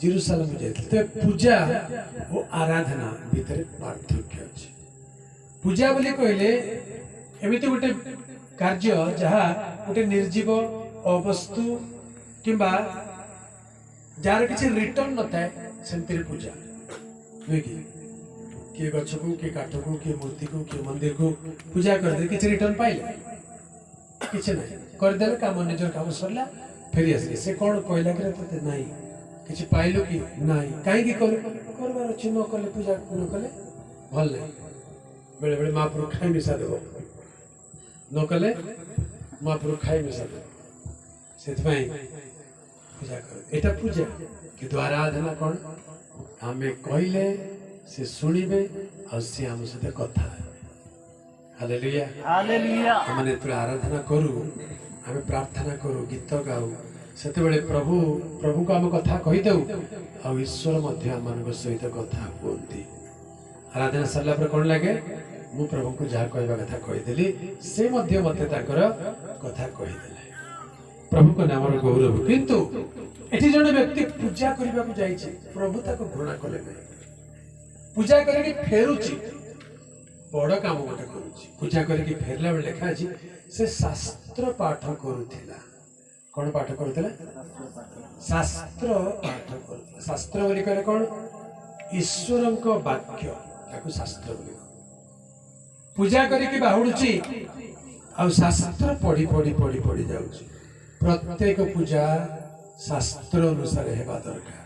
Jerusalem ଯାଇଥିଲେ। ତେବେ ପୂଜା ଓ ଆରାଧନା ଭିତରେ ପାର୍ଥକ୍ୟ ଅଛି। ପୂଜା ବୋଲି କହିଲେ ଏମିତି ଗୋଟେ କାର୍ଯ୍ୟ ଯାହା ଗୋଟେ ନିର୍ଜୀବ ଅବସ୍ତୁ କିମ୍ବା ଯାହାର କିଛି ରିଟର୍ନ ନଥାଏ, ସେମିତିରେ ପୂଜା ନୁହେଁ କି? କିଏ ଗଛକୁ, କିଏ କାଠକୁ, କିଏ ମୂର୍ତ୍ତିକୁ, କିଏ ମନ୍ଦିରକୁ ପୂଜା କରିଦେଲେ କିଛି ରିଟର୍ନ ପାଇଲେ? କିଛି ନାହିଁ। କରିଦେଲେ କାମ, ନିଜର କାମ ସରିଲା, ଫେରି ଆସିଲେ। ସେ କ'ଣ କହିଲା କି ତୋତେ ନାହିଁ କିଛି ପାଇଲୁ କି ନାହିଁ? କାହିଁକି କଲୁ? କରିବାର ଅଛି, ନ କଲେ, ପୂଜା ନ କଲେ ଭଲ ନାହିଁ। ବେଳେବେଳେ ମହାପ୍ରଭୁ ଖାଇ ମିଶା ଦେବ, ନ କଲେ ମହାପ୍ରଭୁ ଖାଇ ମିଶା ଦେବ। ସେଥିପାଇଁ ପୂଜା କର, ଏଇଟା ପୂଜା। କିନ୍ତୁ ଆରାଧନା କ'ଣ? ଆମେ କହିଲେ ସେ ଶୁଣିବେ ଆଉ ସେ ଆମ ସହିତ କଥା ହେବେ। ହାଲେଲୁୟା। ହାଲେଲୁୟା। ଆମେ ଯେତେବେଳେ ଆରାଧନା କରୁ, ଆମେ ପ୍ରାର୍ଥନା କରୁ, ଗୀତ ଗାଉ, ସେତେବେଳେ ପ୍ରଭୁଙ୍କୁ ଆମେ କଥା କହିଦେଉ ଆଉ ଈଶ୍ୱର ମଧ୍ୟ ଆମମାନଙ୍କ ସହିତ କଥା ହୁଅନ୍ତି। ଆରାଧନା ସରିଲା ପରେ କ'ଣ ଲାଗେ? ମୁଁ ପ୍ରଭୁଙ୍କୁ ଯାହା କହିବା କଥା କହିଦେଲି, ସେ ମଧ୍ୟ ମୋତେ ତାଙ୍କର କଥା କହିଦେଲେ। ପ୍ରଭୁଙ୍କ ନାମର ଗୌରବ। କିନ୍ତୁ ଏଠି ଜଣେ ବ୍ୟକ୍ତି ପୂଜା କରିବାକୁ ଯାଇଛି, ପ୍ରଭୁ ତାକୁ ଘୃଣା କଲେ ନାହିଁ। ପୂଜା କରିକି ଫେରୁଛି, ବଡ କାମ ଗୋଟେ କରୁଛି। ପୂଜା କରିକି ଫେରିଲା ବେଳେ ଲେଖା ଅଛି ସେ ଶାସ୍ତ୍ର ପାଠ କରୁଥିଲା। କ'ଣ ପାଠ କରୁଥିଲା? ଶାସ୍ତ୍ର ପାଠ କରୁଥିଲା। ଶାସ୍ତ୍ର ବୋଲି କହିଲେ କ'ଣ? ଈଶ୍ୱରଙ୍କ ବାକ୍ୟ, ତାକୁ ଶାସ୍ତ୍ର ବୋଲି କହନ୍ତି। ପୂଜା କରିକି ବାହୁଡୁଛି ଆଉ ଶାସ୍ତ୍ର ପଢି ପଢି ପଢି ପଢି ଯାଉଛି। ପ୍ରତ୍ୟେକ ପୂଜା ଶାସ୍ତ୍ର ଅନୁସାରେ ହେବା ଦରକାର।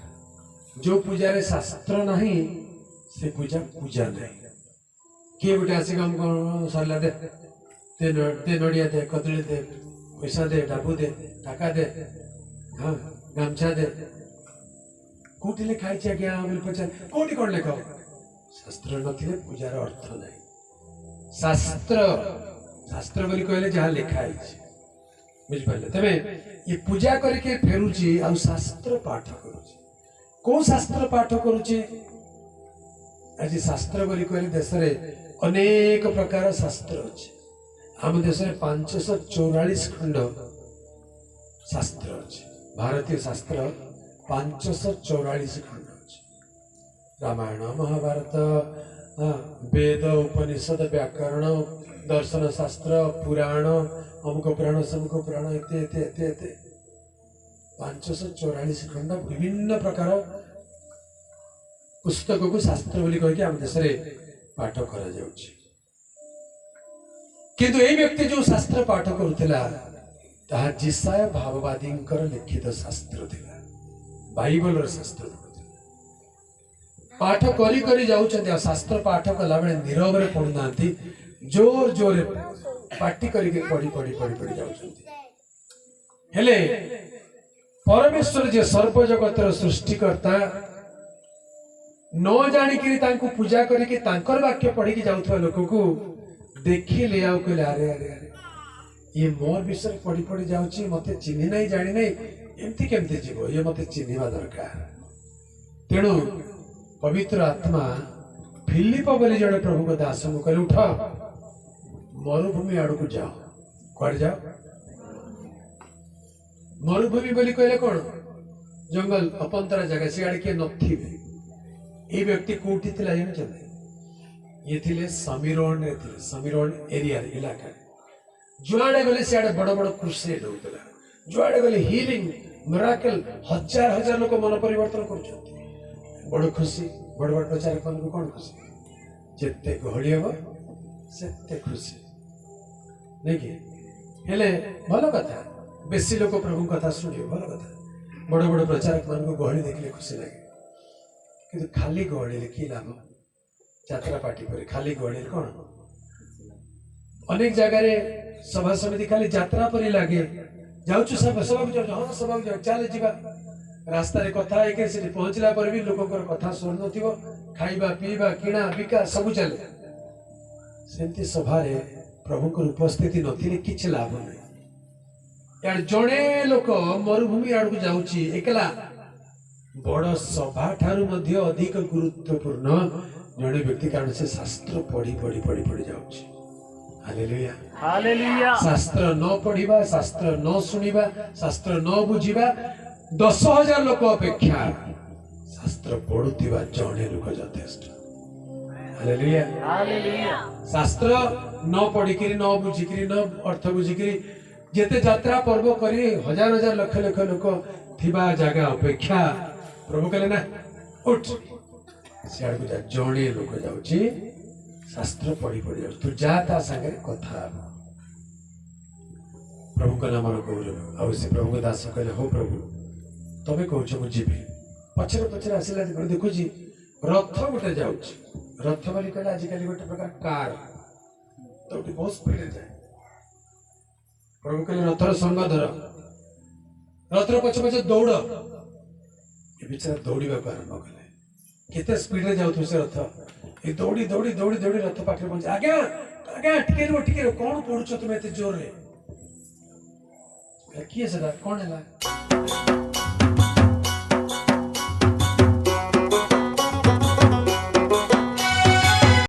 ଯୋଉ ପୂଜାରେ ଶାସ୍ତ୍ର ନାହିଁ, ସେ ପୂଜା ପୂଜା ନାହିଁ। କିଏ ଗୋଟେ ଆସିକି ଆମ କ'ଣ ସରିଲା, ଦେ ଦେ ଦେ, ନଡ଼ିଆ ଦେ, କଦଳୀ ଦେ, ପଇସା ଦେ, ଡାବୁ ଦେ, টাকা ଦେ, ହଁ ଗାମଛା ଦେ, କୋଉଠି ଲେଖା ହେଇଛି ଆଜ୍ଞା ବୋଲି ପଚାର, କୋଉଠି କ'ଣ ଲେଖା ହବ? ଶାସ୍ତ୍ର ନଥିଲେ ପୂଜାର ଅର୍ଥ ନାହିଁ। ଶାସ୍ତ୍ର, ଶାସ୍ତ୍ର ବୋଲି କହିଲେ ଯାହା ଲେଖା ହେଇଛି, ବୁଝିପାରିଲେ? ତେବେ ଇଏ ପୂଜା କରିକି ଫେରୁଛି ଆଉ ଶାସ୍ତ୍ର ପାଠ କରୁଛି। କୋଉ ଶାସ୍ତ୍ର ପାଠ କରୁଛି? ଆଜି ଶାସ୍ତ୍ର ବୋଲି କହିଲେ ଦେଶରେ ଅନେକ ପ୍ରକାର ଶାସ୍ତ୍ର ଅଛି। ଆମ ଦେଶରେ 544 ଖଣ୍ଡ ଶାସ୍ତ୍ର ଅଛି। ଭାରତୀୟ ଶାସ୍ତ୍ର 544 ଖଣ୍ଡ ଅଛି। ରାମାୟଣ, ମହାଭାରତ, ବେଦ, ଉପନିଷଦ, ବ୍ୟାକରଣ, ଦର୍ଶନ ଶାସ୍ତ୍ର, ପୁରାଣ, ଅମୁକ ପୁରାଣ, ସମୁକ ପୁରାଣ, ଏତେ ଏତେ ଏତେ ଏତେ 544 ଖଣ୍ଡ ବିଭିନ୍ନ ପ୍ରକାର ପୁସ୍ତକକୁ ଶାସ୍ତ୍ର ବୋଲି କହିକି ଆମ ଦେଶରେ ପାଠ କରାଯାଉଛି। କିନ୍ତୁ ଏଇ ବ୍ୟକ୍ତି ଯୋଉ ଶାସ୍ତ୍ର ପାଠ କରୁଥିଲା, ତାହା ଯିଶାଇୟ ଭାବବାଦୀଙ୍କର ଲିଖିତ ଶାସ୍ତ୍ର ଥିଲା, ବାଇବଲର ଶାସ୍ତ୍ର ପଢୁଥିଲା। ପାଠ କରି କରି ଯାଉଛନ୍ତି ଆଉ ଶାସ୍ତ୍ର ପାଠ କଲାବେଳେ ନୀରବରେ ପଢୁନାହାନ୍ତି, ଜୋର ଜୋରରେ ପାଟି କରିକି ପଢି ପଢି ପଢି ପଢି ଯାଉଛନ୍ତି। ହେଲେ ପରମେଶ୍ୱର ଯେ ସର୍ବଜଗତର ସୃଷ୍ଟିକର୍ତ୍ତା, ନ ଜାଣିକିରି ତାଙ୍କୁ ପୂଜା କରିକି ତାଙ୍କର ବାକ୍ୟ ପଢିକି ଯାଉଥିବା ଲୋକକୁ ଦେଖିଲେ ଆଉ କହିଲେ, ଆରେ ଆରେ ଆରେ, ଇଏ ମୋର ବିଷୟରେ ପଢି ପଢି ଯାଉଛି, ମତେ ଚିହ୍ନି ନାହିଁ, ଜାଣି ନାହିଁ, ଏମିତି କେମିତି ଯିବ? ଇଏ ମତେ ଚିହ୍ନିବା ଦରକାର। ତେଣୁ ପବିତ୍ର ଆତ୍ମା ଫିଲିପ ବୋଲି ଜଣେ ପ୍ରଭୁଙ୍କ ଦାସଙ୍କୁ କହିଲେ, ଉଠ, ମରୁଭୂମି ଆଡକୁ ଯାଅ। କୁଆଡେ ଯାଅ? ମରୁଭୂମି ବୋଲି କହିଲେ କଣ? ଜଙ୍ଗଲ, ଅପନ୍ତରା ଜାଗା, ସିଆଡେ କିଏ ନଥିବେ। ଏଇ ବ୍ୟକ୍ତି କୋଉଠି ଥିଲା ଜାଣିଛନ୍ତି? ଇଏ ଥିଲେ ସମୀରୋଣରେ ଥିଲେ, ସମୀରୋଣ ଏରିଆରେ, ଇଲାକାରେ। ଯୁଆଡେ ଗଲେ ସିଆଡେ ବଡ ବଡ କ୍ରୁସେଡ୍ ହଉଥିଲା, ଯୁଆଡେ ଗଲେ ହିଲିଂ, ମିରାକଲ, ହଜାର ହଜାର ଲୋକ ମନ ପରିବର୍ତ୍ତନ କରୁଛନ୍ତି। ବଡ ଖୁସି। ବଡ ବଡ ପ୍ରଚାରକମାନଙ୍କୁ କଣ ଖୁସି? ଯେତେ ଗହଳି ହବ ସେତେ ଖୁସି, ନାଇଁ କି? ହେଲେ ଭଲ କଥା, ବେଶୀ ଲୋକ ପ୍ରଭୁଙ୍କ କଥା ଶୁଣିବେ, ଭଲ କଥା। ବଡ ବଡ ପ୍ରଚାରକ ମାନଙ୍କୁ ଗହଳି ଦେଖିଲେ ଖୁସି ଲାଗେ। କିନ୍ତୁ ଖାଲି ଗହଳିରେ କି ଲାଭ? ଯାତ୍ରା ପାର୍ଟି ପରି ଖାଲି ଗହଳିରେ କଣ? ଅନେକ ଜାଗାରେ ସଭା ସମିତି ଖାଲି ଯାତ୍ରା ପରି ଲାଗେ। ଯାଉଛୁ ସଭାକୁ ଯାଉଛୁ, ହଁ ସଭାକୁ ଯାଉ, ଚାଲେ ଯିବା। ରାସ୍ତାରେ କଥା ହେଇକି ସେଠି ପହଞ୍ଚିଲା ପରେ ବି ଲୋକଙ୍କର କଥା ସରୁନଥିବ, ଖାଇବା ପିଇବା କିଣା ବିକା ସବୁ ଚାଲେ। ସେମିତି ସଭାରେ ପ୍ରଭୁଙ୍କର ଉପସ୍ଥିତି ନଥିଲେ କିଛି ଲାଭ ନାହିଁ। ଇଆଡ଼େ ଜଣେ ଲୋକ ମରୁଭୂମି ଆଡ଼କୁ ଯାଉଛି ଏକଲା, ବଡ ସଭା ଠାରୁ ମଧ୍ୟ ଅଧିକ ଗୁରୁତ୍ୱପୂର୍ଣ୍ଣ ଜଣେ ବ୍ୟକ୍ତି, କାରଣ ସେ ଶାସ୍ତ୍ର ପଢି ପଢି ପଢି ପଢି ଯାଉଛି। ହାଲେଲୁୟା। ହାଲେଲୁୟା। ଶାସ୍ତ୍ର ନ ପଢିବା, ଶାସ୍ତ୍ର ନ ଶୁଣିବା, ଶାସ୍ତ୍ର ନ ବୁଝିବା 10,000 ଲୋକ ଅପେକ୍ଷା ଶାସ୍ତ୍ର ପଢୁଥିବା ଜଣେ ଲୋକ ଯଥେଷ୍ଟ। ହାଲେଲୁୟା। ହାଲେଲୁୟା। ଶାସ୍ତ୍ର ନ ପଢିକିରି, ନ ବୁଝିକିରି, ନ ଅର୍ଥ ବୁଝିକିରି ଯେତେ ଯାତ୍ରା ପର୍ବ କରି ହଜାର ହଜାର ଲକ୍ଷ ଲକ୍ଷ ଲୋକ ଥିବା ଜାଗା ଅପେକ୍ଷା ପ୍ରଭୁ କହିଲେ, ନା, ଉଠ, ସିଆଡ଼କୁ ଯା। ଜଣେ ଲୋକ ଯାଉଛି, ଶାସ୍ତ୍ର ପଢି ପଢି ଯାଉଛି, ତୁ ଯା, ତା ସାଙ୍ଗରେ କଥା ହବ। ପ୍ରଭୁଙ୍କ ନାମର ଗୌରବ। ଆଉ ସେ ପ୍ରଭୁଙ୍କ ଦାସ କହିଲେ, ହଉ ପ୍ରଭୁ, ତମେ କହୁଛ, ମୁଁ ଯିବି। ପଛରେ ପଛରେ ଆସିଲା ଯେତେବେଳେ ଦେଖୁଛି ରଥ ଗୋଟେ ଯାଉଛି। ରଥ ବୋଲି କହିଲେ ଆଜିକାଲି ଗୋଟେ ପ୍ରକାର କାର, ତ ବହୁତ ସ୍ପିଡରେ ଯାଏ। ପ୍ରଭୁ କହିଲେ, ରଥର ସଙ୍ଗ ଧର, ରଥର ପଛେ ପଛେ ଦୌଡ଼। ଏ ବିଚାରା ଦୌଡ଼ିବାକୁ ଆରମ୍ଭ କଲେ। କେତେ ସ୍ପିଡରେ ଯାଉଥିବ ସେ ରଥ। ଏ ଦୌଡ଼ି ଦୌଡ଼ି ଦୌଡ଼ି ଦୌଡ଼ି ରଥ ପାଖରେ ପହଞ୍ଚି, ଆଜ୍ଞା, ଆଜ୍ଞା, ଟିକେ ରୁହ, ଟିକେ ରୁହ, କଣ ପଢୁଛ ତୁମେ ଏତେ ଜୋରରେ? କହିଲା, କିଏ ସେଟା? କଣ ହେଲା?